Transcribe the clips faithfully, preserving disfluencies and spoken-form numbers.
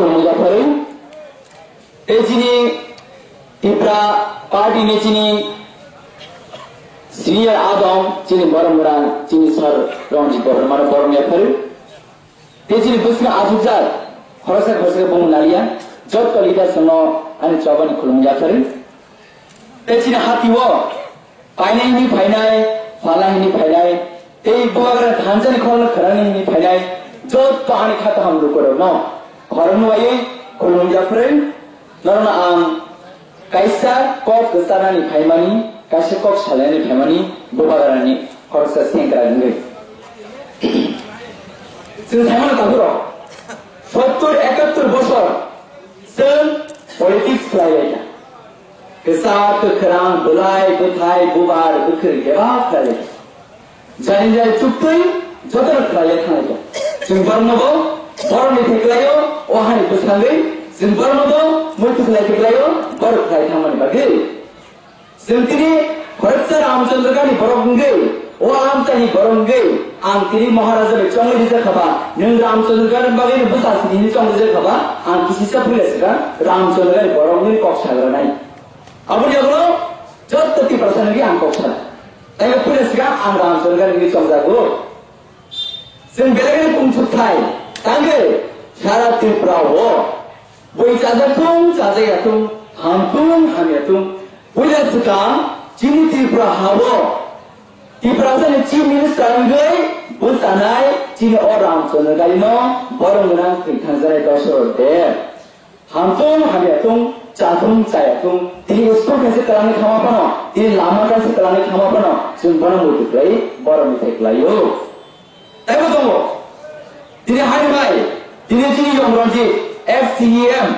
Khulumjak pharwi. Tei chini Tipra party ni chini senior adong chini borok mura chini sir Ranjit Debbarma no borok ya pharwi. Tei chini bwskango achukjak khoroksa khoroksa bumung naliya jotto leaders no ani chobani khulumjak pharwi. Tei chini hati o Painai hini phainai, phalnai hini phainai, tei bubagra thansa ni khorokno khwnani hini phainai, jotto ani kha kaham lukurokno khorokno waiwi khulumjak phrwi, norokno ang kaisa kok kwcharnani phaimani, kaisa kok salainani phaimani, bubagrani khoroksa sengkrak wngwi. Chwng saimano tabuk rok, sottor ekattor bosor chwng politics khlai lai kha. Kwchak, kwkhrang, bwlai, bwthai, bubar, bwkhwrwi bebak khlai lai kha. Jani jani chuktwi jotono khlai lai thang lai kha. Chwng borokno bo borokni thai khlaio, o hani bwsangwi chwng borokno bo muitu khlai thai khlaio, borok khlai thangmani bagwi. Chwng tini khoroksa Ramchandra Gandhi borok wngwi, o amchaini borok wngwi, ang tini Maharaja bai chongwi rijak kha ba, nwng Ramchandra Gandhi bagwi no bwsa sini hinwi chongwi rijak kha ba, ang kisisa puila swkang Ramchandra Gandhi borok wngwi kok sagranai. Aboni yagulo jotto Tiprasa nungwi ang kok sana. Taibo puila swkang ang Ramchandra Gandhi wngwi chongjago. Chwng belai kheno pungsuk thai, tangwi sara Tripura o bui chajak thung, chajak ya thung, ham thung, ham ya thung. Puila swkang chini Tripura ha o Tiprasa ni Chief Minister wngwi bwsanai chini o Ramchandra Gandhi no borom gwnang thwi thangjanai Dosarot Deb. Ham thung, ham ya thung, cha thung, cha ya thung. Tini school khaisa kwlangwi thangma phano, tini lama kaisa kwlangwi thangma phano, chwng bono muitu khlai, borom ni thai khlai o. Taibo tongo. Tini hai bai, tini chini Yong Ranjit, F C E M,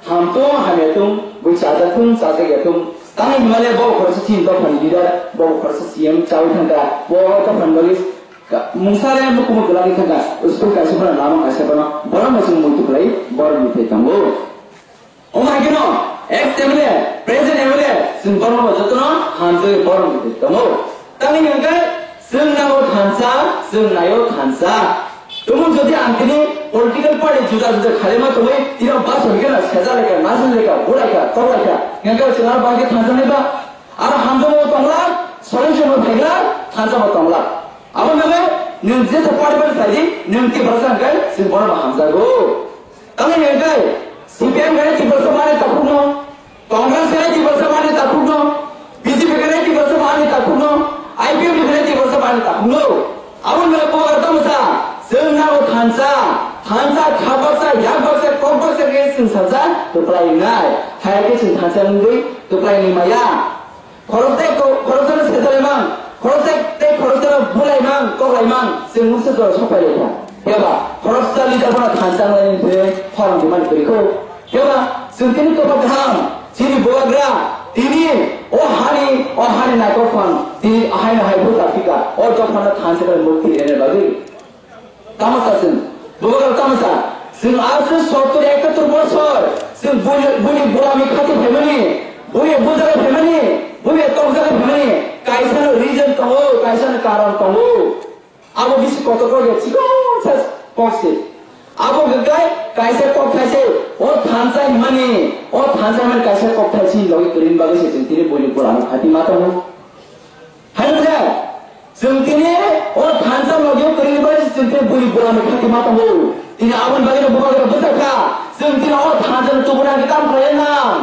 ham thung, ham ya thung, bui chajak thung, chajak ya thung. Tamo himale bo khoroksa chini dophani leader, bo khoroksa C M chawi thangkha, bo dophani bagwi ka-, mungsa le mukumu kwlangwi thangkha, school kaisa phano, lama kaisa phano, borom no chwng muitu khlai, borom ni thai tongo. Omo hai kheno ex M L A, present M L A, chwng borokno jotono hamjagwi borokno twi tongo. Tamni hwnkhe chwng nango thansa, chwng naio thansa. Tumung jodi ang tini political party juda juda khlaima tongwi, tino bus hwnkhe no sejak laikha, najak laikha, bulaikha, toklaikha, hwnkhe chwng aro bahai khe thansa naiba? Aro hamjakmung tongla, solution bo phaikla, thansa bo tongla. Abo hwnkhe nwng jesa party bai khlai di, nwng Tiprasa hwnkhe chwng bono bo hamjago. Tamni hwnkhe C P M gana Tiprasa mani takhukno, Congress gana Tiprasa mani takhukno, B J P gana Tiprasa mani takhukno, I P F T gana Tiprasa mani takhukno. Aboni bagwi bubagra tamo sa, chwng nago thansa, thansa kha baksa, yak baksa, kok baksa khe chwng sajak kwplai wngnai. Haya khe chwng thansa wngwi kwplai wngwi maya. Khoroksa tei ko-, khoroksa no sesalaimang, khoroksa tei khoroksa no bulaimang, koklaimang, chwng mungsa jora sopai lai kha. Phiya ba, khoroksa leader bono thansa wngnai hwnwi khorang di mani kwrwi kho. Phiya ba, chwng tini kwbang kaham, chini bubagra, tini o hani, o hani naikok phang, tini haino hai bwsa phika, o dophano thansa bai mukti rwna bagwi. Tamo sa chwng, bubagra tamo sa, chwng aswk sottor ekattor bosor, chwng bui-, buini bulami khati phaimani, buini bujaga phaimani, buini tokjaga phaimani, kaisa no reason tongo, kaisa no karon tongo. Abo bisi kotor kok ya, chikon sa kok se. Abo hwnkhe kaisa kok thai se, o thansa himani, o thansa himani kaisa kok thai se logi kwrwini bagwi se chwng tini buini bulami khati ma tongo. Hai wngkha, chwng tini o thansa logio kwrwini bagwi se chwng tini buini bulami khati ma tongo. Tini aboni bagwino bubagra bwsa kha, chwng tini o thansa no tubuna hwnkhe tamo khlai nang.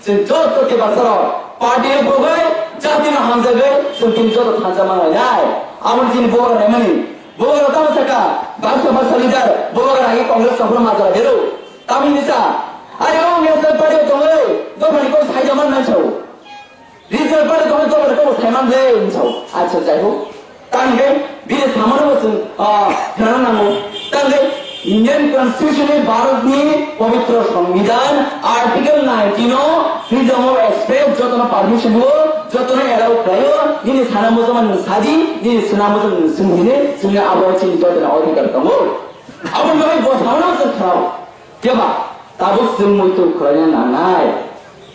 Chwng joto Tiprasarok party rok bogwi jatino hamjagwi chwng tini joto thansa manlainai. Aboni chini bubagra naimani. Bubagra tamo sakha, baksa baksa leader, bubagra agi Congress tongphuru majra beru. Tamni nisa, are o national party o tongwi dophani kok saida man nang sao. Regional party tongwi dophani kok saiman le, hinwi sao. Acha, jai hok. Tangwi bini samano bo chwng, ah, khwnana nango. Tangwi Indian Constitution ni Bharat ni pobitro Songbidan Article nineteen o freedom of express jotono permission o, jotono allow khlaio, nini sana mujama nwng sadi, nini sana mujama nwng swng hini, chwngni abo chini jotono odhikar tongo. Aboni bagwi bo samano chwng khnao. Keba, tabuk chwng muitu khlaina nangnai.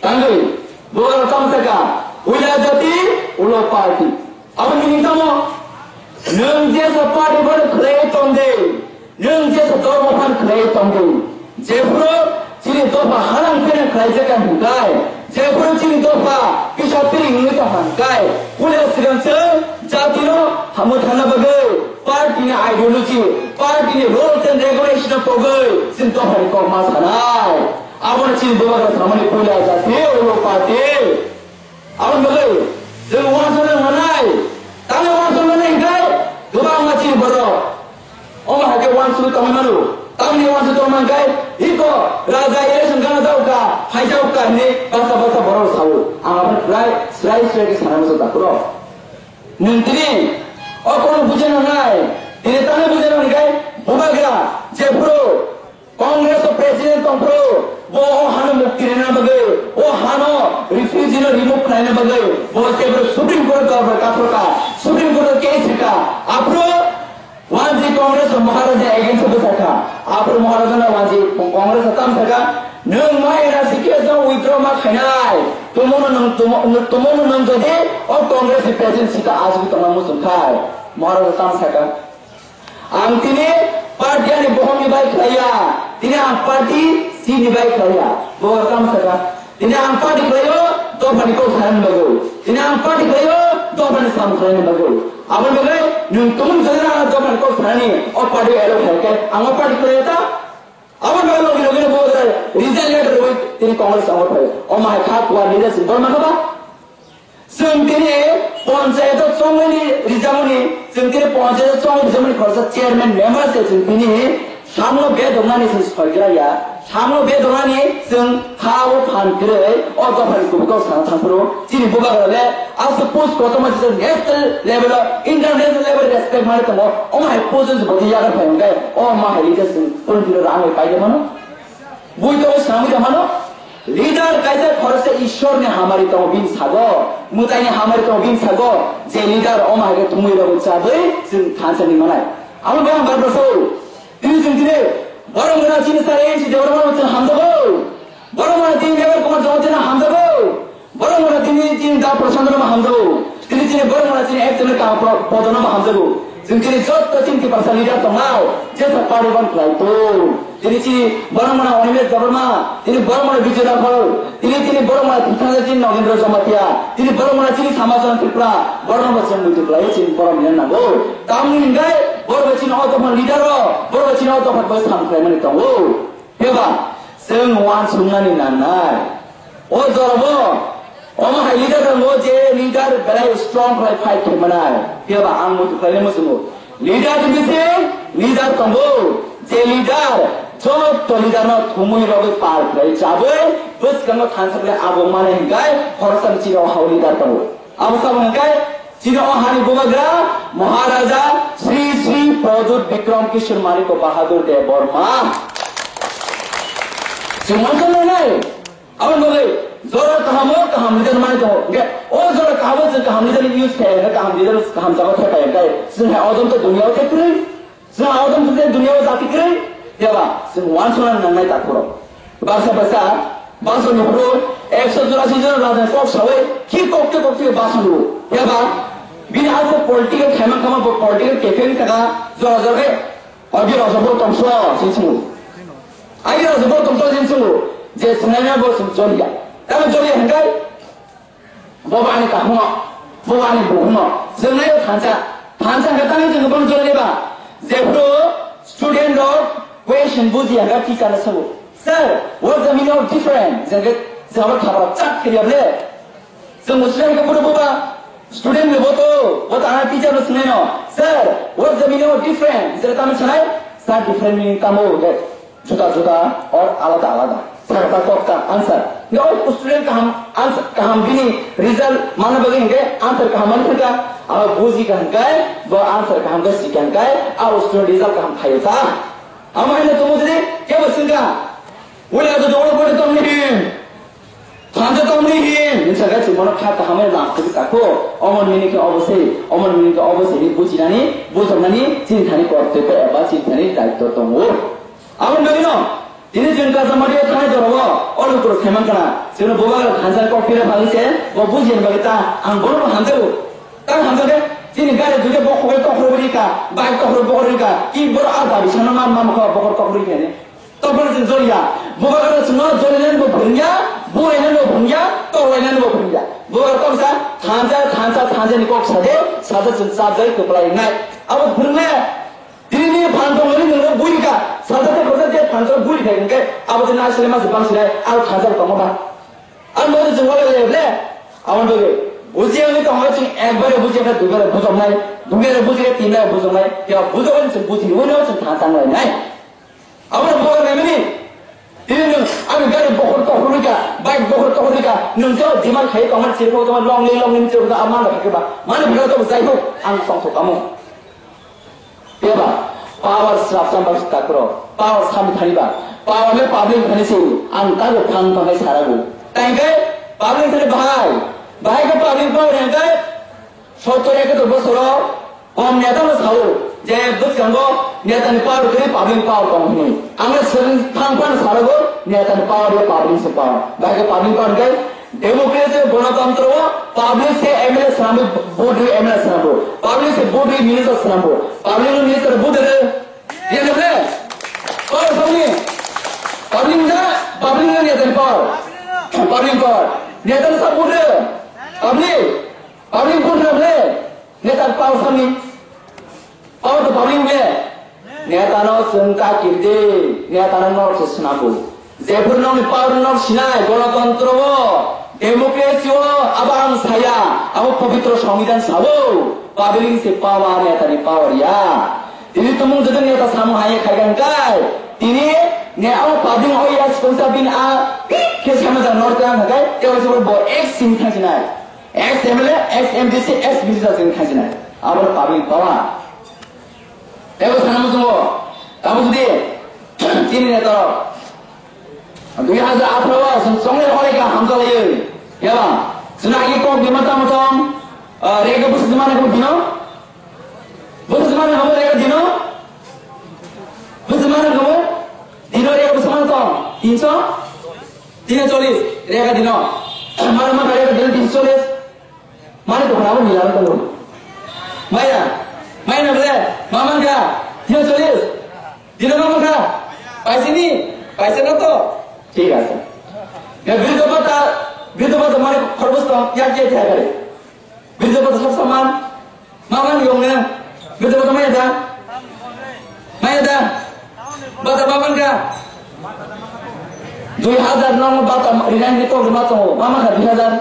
Tangwi, bo tamo sakha, uila jati, ulo party. Abo meaning tamo? Nwng jesa party bono khlaiwi tong di, nwng jesa dhormo phan khlaiwi tong di, Jephuru chini dopha halang pherang khlaijak kha hwnkhai, jephuru chini dopha kisa piring wngwi tong kha hwnkhai, puila swkang chwng jatino hamwi thangna bagwi party ni ideology, party ni rules and regulation o pogwi chini dophani kok ma sanai. Abono chini bubagra samani puila jati olo party. Aboni bagwi chwng uansukna nangnai. Tamni uansukna nangnai hwnkhe kwbangma chini borok omo hai khe uansugwi tongwi mano. Tamni uansugwi tongma hwnkhe iko raja election gana jao kha, phai jao kha hinwi basa basa borok sao. Ang abono kwlai swrai swrai khe sana muchung takhurok. Nwng tini o kono buja nangnai. Tini tamni buja nangnai hwnkhe bubagra jephuru Congress o president tongphuru, bo o hano mukti rina bagwi, o hano refugee no remove khlaina bagwi, bo se bro Supreme Court o kaphor ka, Supreme Court o case rika. Aphuru wanji Congress o Maharaja against o bwsakha. Aphuru Maharaja no wanji Congress o tam saka, nwng ma N R C case no withdraw ma khainai. Tumono nwng, tumo-, tumono nwng jodi o Congress ni president sita ajugwi tongna muchung khai. Maharaja tam saka. Ang tini party ani bohong ni bai khlaiya, tini ang party C ni bai khlaiya, bo kam saka. Tini ang party khlaio, dophani kok sanani bagwi. Tini ang party khlaio, dophani sam khlaini bagwi. Aboni bagwi nwng tumung jodi na dophani kok sanani, o party elo khaikhe, ang o party khlaiya ta? Aboni bagwi logi logi bo resign letter rwi tini Congress ang o phai. O mahai kha kuwa leadership bor ma kha ba? Chwng tini ponchayat o chongmani rijamani, chwng tini ponchayat o chongmani rijamani khoroksa chairman member se chwng tini samno bedoknani chwng soigra ya, samno bedoknani chwng kha o phan kwrwi o dophani kubui kok sana thangphuru chini bubagra le aswk post kotorma jesa national level o international level respect mani tongo, omo hai post o jodi yagar phai hwnkhe o ma hai leader chwng political rang bai paide mano. Bui to swnamwi tongmano, leader kaisa khoroksa Ishwar ni hamari tongo bini sago, mwtai ni hamari tongo bini sago, je leader omo hai khe thumui rok chabwi chwng thansa ni manai. Amo bo ang barba so, tini chwng tini, borok mona chini sar A N C Debbarma chwng hamjago, borok mona tini Mevar Kumar Jamatia no hamjago, borok mona tini chini da Prashant no hamjago. Tini chini borok mona chini F M ka pro-, podono bo hamjago. Chwng chini jotto chini Tiprasa leader tongnai, jesa party ban khlai to. Tini chini borok mona Animesh Debbarma, tini borok mona Bijoy Rathore, tini chini borok mona Thangsa chini Nagendra Jamatia, tini borok mona chini Samajwadi Tripura, borok mona chwng muitu khlai chini borok mona nango. Tamni hingai borok chini o tongma leader o, borok chini o tongma bai sam khlai mani tongo. Phiya ba, chwng uansuknani nangnai. O jorabo, omo hai leader tongo je leader belai strong khlai fight khlai manai. Phiya ba, ang muitu khlainai muchungo. Leader ni bising leader tongo. Je leader, jotto leader no thumui rogwi par khlai chabwi, bwskango thansa khlai abo manai hinkai, khoroksa ni chini o hao leader tongo. Abo sabo hwnkhai chini o hani bubagra Maharaja Sri Sri Pradyut Bikram Kishore Manik Bahadur Debbarma. Chwng uansuknai, abo bagwi jora kahamo kaham leader mani tongo. Hwnkhe o jora kahamo chwng kaham leader use khlai, kaham leader kaham jaga thepaiya khe chwng hai odom to duniya o khe kwrwi. Chwng auto tongkhe duniya o jati kwrwi, phiya ba chwng uansukna nangnai takhurok. Baksa baksa, baksa nukhuru ekso churasi jon raja kok sawi, khi kok twi kok twi baksa nukhuru. Phiya ba bini aswk political khaimang khama bo political cafe ni thaka jora jora khe, o bini rajabor tongso sin sungo. Ai rajabor tongso sin sungo, je swngnaina bo chwng joliya. Tamo joliya hwnkhai, Bo bo ani kahungo, bo bo ani buhungo. Chwng naio thansa, thansa hwnkhe tangwi chwng bono jora diba? Jephru student rok question bujiya hwnkhe teacher no swngo, "Sir, what's the meaning of different?" Jengke jawab khabra chak kiriya ble. Chwng student hwnkhe bono boba student ni boto, boto ana teacher no swngnaino, "Sir, what's the meaning of different?" Jera tamo sanai, "Sir, different meaning tamo?" Juda juda or alada alada. Sakta kokta answer. Nga o student kaham answer, kaham bini result mana bagwi hwnkhe answer kaham mani thangkha. Abo buji kaham kai, bo answer kaham kai, si kaham kai, abo student result kaham khaio ta. Amo haino tumo jodi kebo swngkha. Wala jodi oro pore tongni hin. Thansa tongni hin. Hinsa gai chwng bono kha kaham bai lang sigi tako. Omon mini khe obo se, omon mini khe obo se ni bujinani, bujoknani, chini thani kortobyo eba chini thani daitto tongo. Aboni bagwino, tini chwng Kasamati o thanai jorao o lukurok sai mankha na, chwngno bubagra thansa kok phira phagwi se bo bujiya ni bagwi ta ang bono bo hamjago. Ta hamjakhe chini gari duita bokhok bai kokrok rika, bike kokrok bokhok rika, ki boro a dabi sana ma ma mokha bokhok kokrok rika ni. Topor chwng joliya. Bubagra chwngno jolinani bo phwrwngya, borainani bo phwrwngya, toklainani bo phwrwngya. Bubagra toksa thansa, thansa, thansa ni kok sade, sade chwng chapjai kwplai nai. Abo phwrwngnai. Tini ni phan tongmani nwngno bui rika, sade te bwsa te phan tong bui rika hwnkhe, abo tini asle masa bang sinai, aro thansa tongma ba. Ang bo chwng wale le le. Abo to buji ang to ha chwng ekbare buji ka dugare bujok nai, dugare buji ka tinare bujok nai, ya bujok ni chwng buji ni wano chwng thansa nai nai. Abo bo nai mani. Tini nwng, ang gari bokhor tokhor rika, bike bokhor tokhor rika, nwng to demand khai tongma chirko tongma long ni long ni chirko ama na ke ba. Mane bro to jai ho, ang song to kamo. Eba, power srapsa ba takro, power sami thani ba, power le public thani se, ang ta go phang phang sara go. Tangke public thani bahai, bahai ke public power yang ke, sottor ekattor bosoro, kom neta no sao, je bwskango neta ni power kiri public power kom hini. Ang le sering phang phang sara go, neta ni power le public se power, bahai ke public power ke, Democracy, gonotantro o public se M L A swnamwi, vote rwi M L A swnamwi, public se vote rwi minister swnamwi, public no minister vote rwi. Ye ne ble? Power songni. Public na, public na neta ni power. Public power. Neta sa vote rwi. Public. Public vote rwi ble. Neta power songni. Abo to public le. Neta no chwng ta kirdi, neta no nok se swnambu. Jephuru nokni power nok sinai, gonotantro o, democracy o, abo ang saya, abo pobitro songbidan sabo, public se power, neta ni power ya. Tini tumung jodi neta samung haiya khaigan kai, tini ne abo public o ya sponsor bin a, pik khe sama jang nor kang kai, tebo se bo ek sing thang sinai. Ex M L A, ex M D C, ex minister chwng khaisina. Abo public power. Tebo sana musungo. Tamo jodi chini neto dui hajar atharo o chwng chongle hole ka hamjalayo. Yaba. Chwng agi kok bima tamo tong. Rega busi jima nang dino. Busi jima nang rega dino. Busi jima nang dino rega busi jima tong. Tinso. Tiga cholish, rega dino. Mano ma rega dino tiga cholish. Mani to khana ni laro to. Maya, maya na ble, mama ka, tiga cholish. Dino mama ka, paisa ni, paisa na to. Thik ase. Ya, bridho bhata, bridho bhata mane khorbos to, ya, ya, ya, ya. Bridho bhata sob saman. Mama ni yong ne. Bridho bhata maya da. Maya da. Bhata mama ka. Dui hajar nong bhata rinai ni kok ma to. Mama ka dui hajar.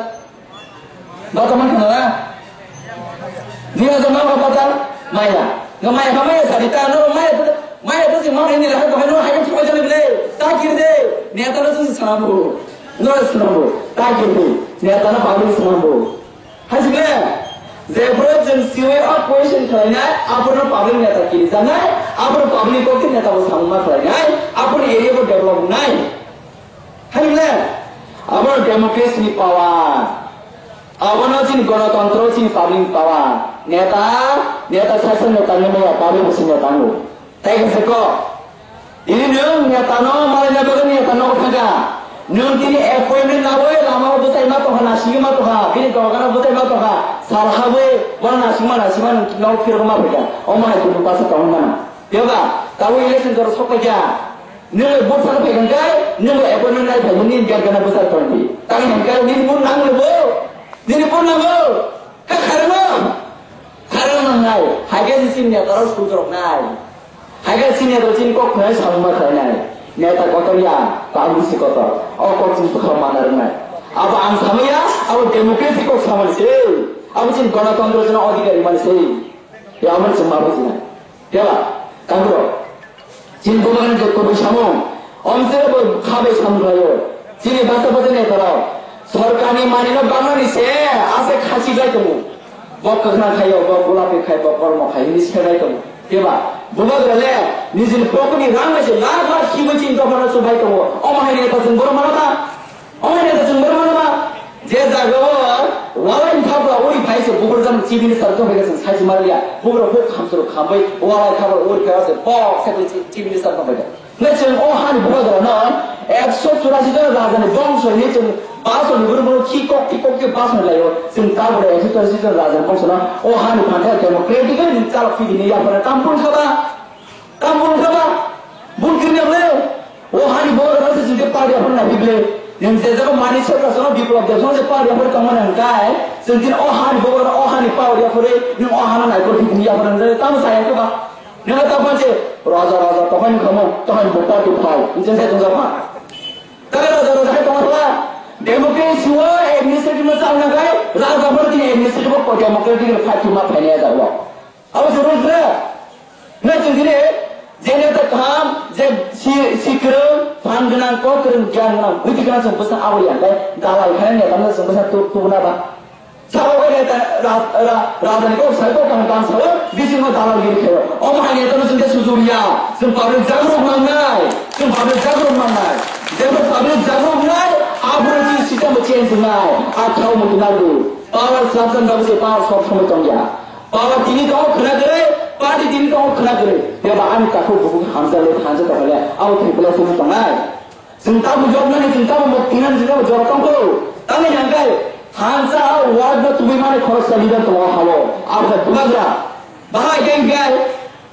Bhata man kana na. Dui hajar mama bhata maya. Ga maya ka maya sa dita no maya to maya to si mama ni la ko no hai ko jale ble. Ta kir de. Ne ta no si sanabu. No sanabu. Ta kir de. Ne ta no pabli sanabu. Haisikle, jephuru chwng siwi o question khlainai, aphuru public neta kirijaknai, aphuru public kok neta bo samungma khlainai, aphuru area bo develop wngnai. Haisikle, abo democracy ni power. Abono chini gonotantro chini public ni power. Neta, neta sasa neta ni maya public bo chini neta wngo. Tei khe se kok. Ini nwng netano malaina bagwi netano thangkha. Nwng tini appointment lawi lamao bwsai ma tongkha, nasigwi ma tongkha, bini dogano bwsai ma tongkha. Sal habwi bono nasingma nasingma nwng nogo phirogwi ma phaikha. Omo hai kunu pasa tongwi mano. Phiya ba, tabuk election jora sok paikha. Nwng bai vote sana phaikha khe, nwng bai appointment lai phaikha, nini gate gana bwsai tongdi. Tangwi hwnkhe nini vote nang le bo. Nini vote nango. Kha kharwno. Kharwno nangnai. Haikhe chini netarok sujroknai. Haikhe chini netarok chini kok khwnai samungma khlainai. Neta kotor ya, public se kotor. O kok chini bwkha mana rwnai. Abo ang samaya, abo democracy kok samani se. Abo chini gonotantro chini adhikar rimani se. Ya, abo chini ma bujinai. Phiya ba, kangrok. Chini bumani je kubui samung, omsero bo khabai samung khlaio. Chini basa basa netarok sorkarni manino bangmani se ase khachi bai tongo. Bo kwkhna khaio, bo gulapi khai, bo kormo khai, hini se bai tongo. Phiya ba, bubagra le nijini pocket ni rang bai se lakh lakh khibai chini dophano chubai tongo. Omo hai neta chwng borok mano ta? Omo neta chwng borok mano ba? Je jaga o walai thapla uri phai se bukur jani chief minister tong phai se sai se maliya. Bukur huk khamsoro khambai walai thapla uri phai se bok se chief minister tong phai. Ne chwng o hani bubagra no ekso churasi jon raja ni bongso ni chwng baso ni buru buru khi kok khi kok khe baso ni layo. Chwng ta bura ekso churasi jon raja ni bongso no o hani phantha democratically ni chalok phidi ni yapara tampun khaba. Tampun khaba. Bun kirni le. O hani borok rok se chwng khe power yaphar nai bile. Nwng je jaga mani sokra sono biplop de sono je power yaphar tongma nang kai. Chwng tini o hani borok rok o hani power yaphar ri nwng o hano nai kor tini yaphar nang tamo saya khe ba. Nwng ta phan se raja raja tohan khamo tohan bo party phai. Nwng je sai tong ja pha. Tare raja raja hai tong la. Democracy o administrative no chang nang kai. Raja borok tini administrative o democratic fight ma phai ne ja o. Abo se rules le. Na chwng tini je neta kaham, je si, si kwrwng, phan gwnang, kok kwrwng, giyan gwnang, buddhi gwnang chwng bwsa abo ya, tei dalal khaina neta no chwng bwsa tu, tubuna ba. Sabo bai neta ra, ra, rajani kok sai kok kaham kaham sabo, bisingo dalal giri khayo. Omo hai neta no chwng khe sujuriya, chwng public jagrok mangnai, chwng public jagrok mangnai. Jebo public jagrok nai, abo chini system bo change nai, a thao mutu naldu. Power selection babu se power sob somoi tongya. Power tini tongo khwna kwrwi, party tini tongo khwna kwrwi. Beba ani takhuk bukhuk hamjak le thansa tongkha le, abo Tripura simi tongnai. Chwng tabuk yoknani, chwng tabuk mok tingnani, chwng tabuk jora tongkho. Tamni hwnkhai thansa o ward no tubui mani khoroksa leader tongo hao. Abo khe bubagra. Bahai khe hwnkhai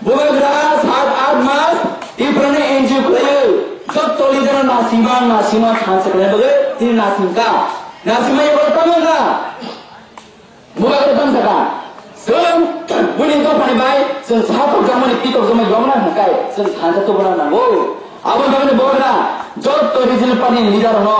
bubagra sat aath mas Tripura ni N G O khlaio. Jotto leader no nasingma, nasingma thansa khlaina bagwi tini nasingkha. Nasingma ebo tamo kha. Bubagra tamo sakha. Chwng buini dophani bai chwng satok jakmani pitok jakmani yokna hwnkhai chwng thansa tubuna nango. Aboni bagwino bubagra jotto regional party ni leader no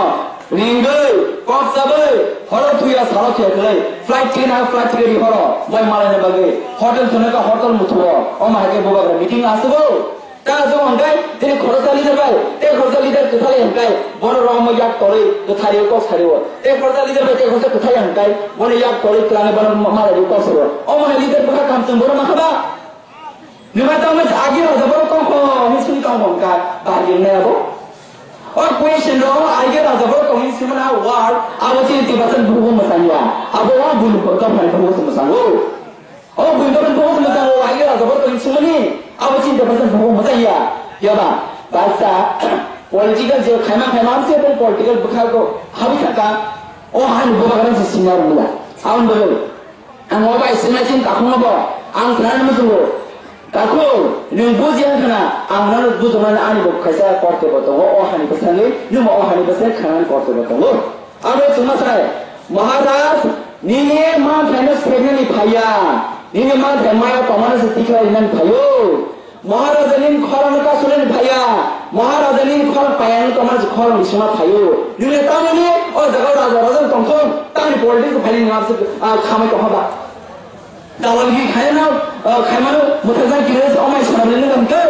ringwi kok chabwi horo thuya salo thuya khlai flight ticket na flight ticket ri horo bai malaina bagwi hotel thwna ka hotel muthuo omo hai khe bubagra meeting aswgo. Ta aswk hwnkhai tini khoroksa leader bai tei khoroksa leader kwthali hwnkhai bono rohorma yak torwi kwthari kok sari o tei khoroksa leader bai tei khoroksa kwthali hwnkhai bono yak torwi twlangwi bono malai kok sari o omo hai leader bwkha kamchwng bono ma haba. Nima tamo agi raja borok tongkho, hwnwi sini tongkho wngkha, bahai wngnai abo. O question rok agi raja borok tongwi simana war, abo chini tibasan bugo mwsangya. Abo wa bulu ko tongkho bugo mwsango. O bulu ko bugo mwsango, agi raja borok tongwi simani, abo chini tibasan bugo mwsangya. Yaba, basa, political je khaima khaima amse political bwkha ko habi thaka. O hani bubagra si sinar mula. Aun bagwi. Ang o bai swngna chini takhukno bo ang sanani muchungo, "Takhuk, nwng bujiya wngkha na? Ang nono bujoknani ani bo kaisa kortobyo tongo, o hani bwskango nwngbo o hani bwskango khanani kortobyo tongo." Abo chwngma sanai, "Maharaj, nini manthaino sebnani phaiya, nini manthai maya tongmano se tikhlai rinani phaio." Maharaja ni khorang no kasulani phaiya, Maharaja ni khorang payang tongma si khorang ni sima phaio. Nini tamoni o jaga raja raja tongthok, tamni politics phai ni ngamsi, ah, khamai tongha ba. Dalal gi khaina, ah, khaimano muthajak kire omai sanamni nang ke.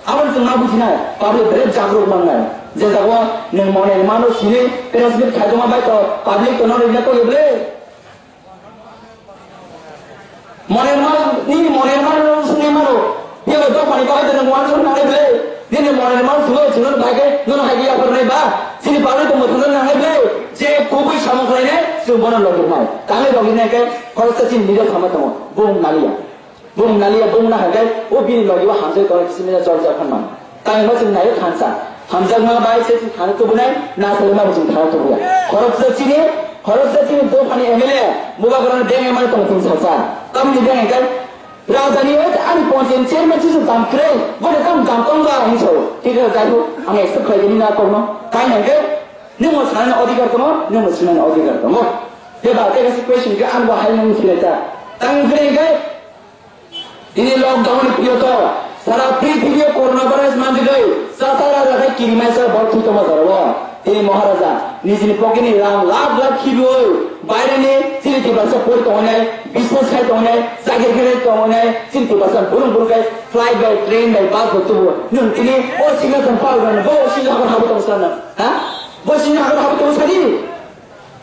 Aboni chwng ma bujinai, public direct jagrok mangnai. Je jago nwng mone mano sini, press meet khaitongma bai to, public to no rinna to leble. Moner mal, nini moner mal no sini mano. Ye ba dok mani bagwi tene moner mal nang le. Nini moner mal sulo sulo bai ke, nono hai ya par nai ba. Sini bagwi to mothon nang le. Je kubui samung khlai ne, su bono logir mai. Tale logir ne ke, khoroksa chini nijor sama tamo. Bung naliya. Bung naliya, bung na hai ke, o bini logi wa hamjai kore sini jor jor khan man. Tangma chwng naio thansa. Hamjakma bai se chwng thani tubunai, na salima bo chwng thani tubuya. Khoroksa chini, khoroksa chini dophani M L A, Bubagrani beng emani tong thung salsa. Tamni beng engkai, rajani oi ani ponchen chairman chisu dam kre, bole tam dam tong ba hinso. Tike jai ho, ang accept khlai dini na kokno. Kai hangke, nimo sanani odhikar tongo, nimo sinani odhikar tongo. Beba, teka si question ke ang bo hai nang philai ta. Tang philai engkai, Tini lockdown ni period o sara prithibi o coronavirus manjagwi chasara rakhai kirimaisa borok thwi tongma jorao. Tini Maharaja nijini pocket ni rang lakh lakh khibiwi baireni chini Tiprasa pori tongnai, business khai tongnai, chakri khai tongnai, chini Tiprasa burung burung khai flight bai, train bai, bus bai tubu. Nwng tini o singa song pal rani bo singa habar habu tong sana. Ha? Bo singa habar habu tong sadi.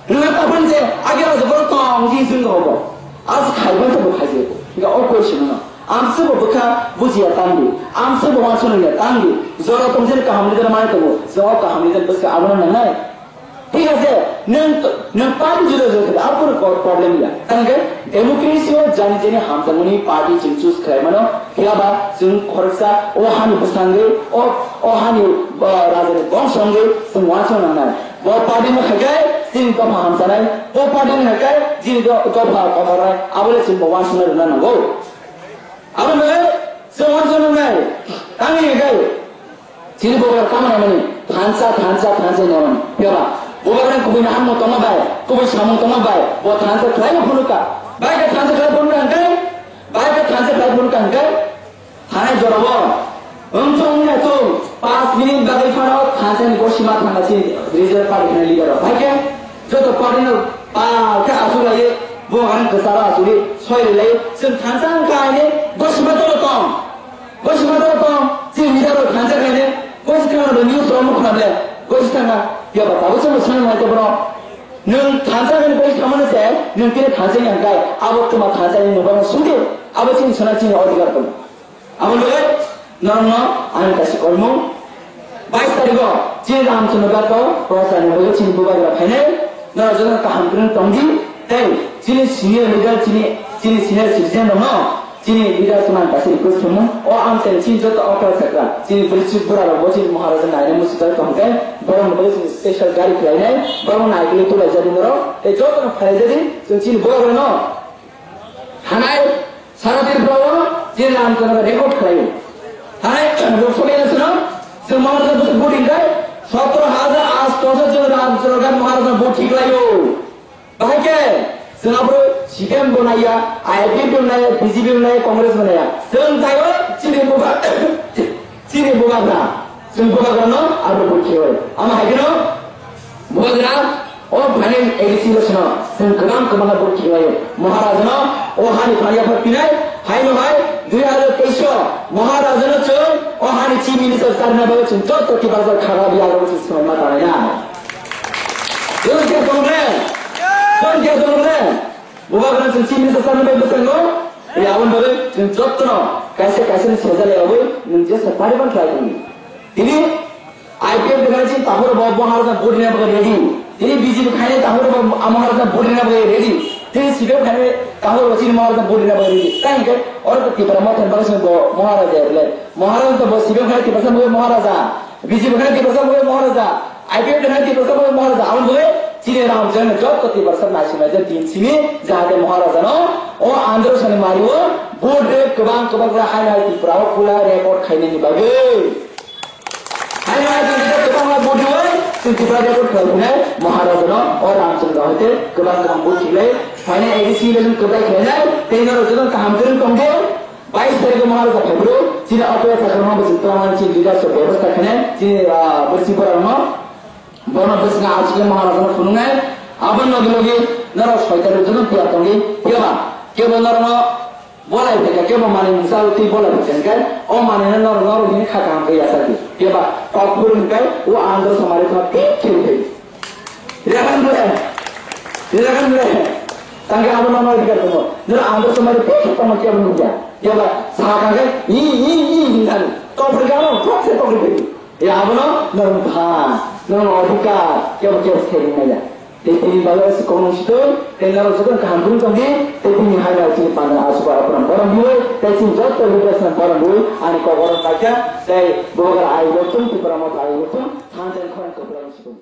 Nwng ta phone je age raja borok tong ji sing go bo. As khai ban to bo khai je. Ga o question no. Am se bo bwkha bujiya tang di. Am se bo wansu ya tang di. Jora tong je kaham ni dana mai to bo. Jora kaham ni dana bwkha abono nang nai. Thik ase, nwng nwng party juda juda khe apor problem ya. Tang ke democracy o jani jani hamjakmani party chwng choose khlai mano. Phiya ba chwng khoroksa o hani bwskango o o hani, uh, raja ni bongso wngwi chwng wansu nang nai. Bo party no haikai chini dopha hamchanai, bo party no haikai chini do-, dopha kotornai, abole chini bo wansuknai rwna nango. Abo no chwng wansuknai, tamni haikai Chini bubagra tamo naimani, thansa, thansa, thansa naimani. Phiya ba, bubagra kubui naharmung tongma bai, kubui samung tongma bai, bo thansa khlai phunukha. Bai khe thansa khlai phunukha hwnkhe, bai khe thansa khlai phunukha hwnkhe, thanai jorabo, wngthung wngya thung, panch minute bagwi phano thansa ni gosima thangna chini regional party ni leader rok. Bai khe, joto party no pa khe asuk lai, bubagra kwcharo asugwi soi lai, chwng thansa wngkha hwnwi gosima tolo tong. Gosima tong tong, chini leader rok thansa khaine, gosi thangna do news rok nukha le, gosi thangna, ya ba, tabuk chwng swngna nai tebro. Nwng thansa khaine gosi thangmani se, nwng tini thansa ni hwnkhe, abo twma thansa ni nokbar sungdi, abo chini sona chini odhikar tong. Abo loge, norokno ang kaisa kolmung, bais tarikh o, chini Ramchandra Ghat o, Rosa ni bagwi chini bubagra phainai, norok jotono kaham kwrwng tongdi, tei chini senior leader, chini, chini senior citizen rokno, Chini leaders man kaisa request khamu, o amchai chini joto okra sakra, chini police bura rok bo chini Maharaja naina muchijak tong khe, borok ni bagwi chini special gari khlainai, borok nai khe tulai jadi norok, tei joto no phalai jadi, chwng chini borok rok no hanai sara Tripura o chini Ramchandra record khlaio. Hanai Lok Sabha election o chwng Maharaja bwswk voting khai, sotro hajar asto chwng Ramchandra Maharaja vote khiklaio. Bahai khe, chwng abo C P M bo naiya, I P F T bo naiya, B J P bo naiya, Congress bo naiya. Chwng taiyo chini buba-, chini bubagra, chwng bubagrano abo bo khiyoi. Ama hai kheno bubagra o phainai A D C election o chwng kwbang kwbang bo khiyoio. Maharajano o hani phani yapha pinai, haino hai dui hajar teis o Maharajano chwng o hani Chief Minister charwna bagwi chwng joto Tiprasa khaga biya ro chwng swmai ma tanai na. Chwng khe tong le, chwng khe tong le. Bubagra chwng chini sa sani bai bwskango. Tei aboni bagwi chwng jotono kaisa kaisa ni sejak lai abwi nwng jesa pariban khlai tongdi. Tini I P F ni khaina chini tahoro bo Maharaja body na bagwi ready. Tini B J P khaina tahoro bo Maharaja body na bagwi ready. Tini C P M khaina tahoro bo chini Maharaja body na bagwi ready. Tai hwnkhe oro to Tipra Motha ni bagwi chwng bo Maharaja ya bwle. Maharaja to bo C P M khaina Tiprasa bagwi Maharaja. B J P khaina Tiprasa bagwi Maharaja. I P F ni khaina Tiprasa bagwi Maharaja. Aboni bagwi chini Ramchandra joto Tiprasa naisinglaijak din simi jahate Maharaja no o Andhra Sani mari o vote rwi kwbang kwbang khe hai hai Tripura o pura record khainani bagwi. Hai hai chini kwbang vote rwi chini Tripura record khlai phunai Maharaja no o Ramchandra hoite kwbang kwbang vote khlai phainai A D C election kwbai khlainai tei norok joto kaham kwrwng tongdi. Bais tarikh o Maharaja phaiphuru, chini Apoya Chakrama bwswk twlangmani chini leaders rok bebostha khainai, chini, ah, bwswk borokno, bono bwswk achukle Maharaja no phunuknai, aboni logi logi norok soi tarikh joto tiyar tongdi, phiya ba, kebo norokno bolai phaikha, kebo manwi mungsa twi bolai phaikha hwnkhe, o manwino norok, norok hini kha kaham khe yachakdi, phiya ba, kok phuru hwnkhe o Andhra Somari phano thik khe phai. Rekan bole, rekan bole. Tangke abo nono dikar tongo. Nero ando somari pek tongo kiya nukya. Kiya ba sakha ke i i i hinani. Topri kamo kok se topri pek. Ya abo no nero pha, nero odhikar kiya kiya seri maya. Te tini baga si kono sito, te nero sito kaham bun tongdi, te tini hai na chini panda asuba apram borom bui, te chini jotto leaders na borom bui, ani kokorom baja, te bogar ai botum, Tipra Motha ai botum, thansen khorang kopra sito.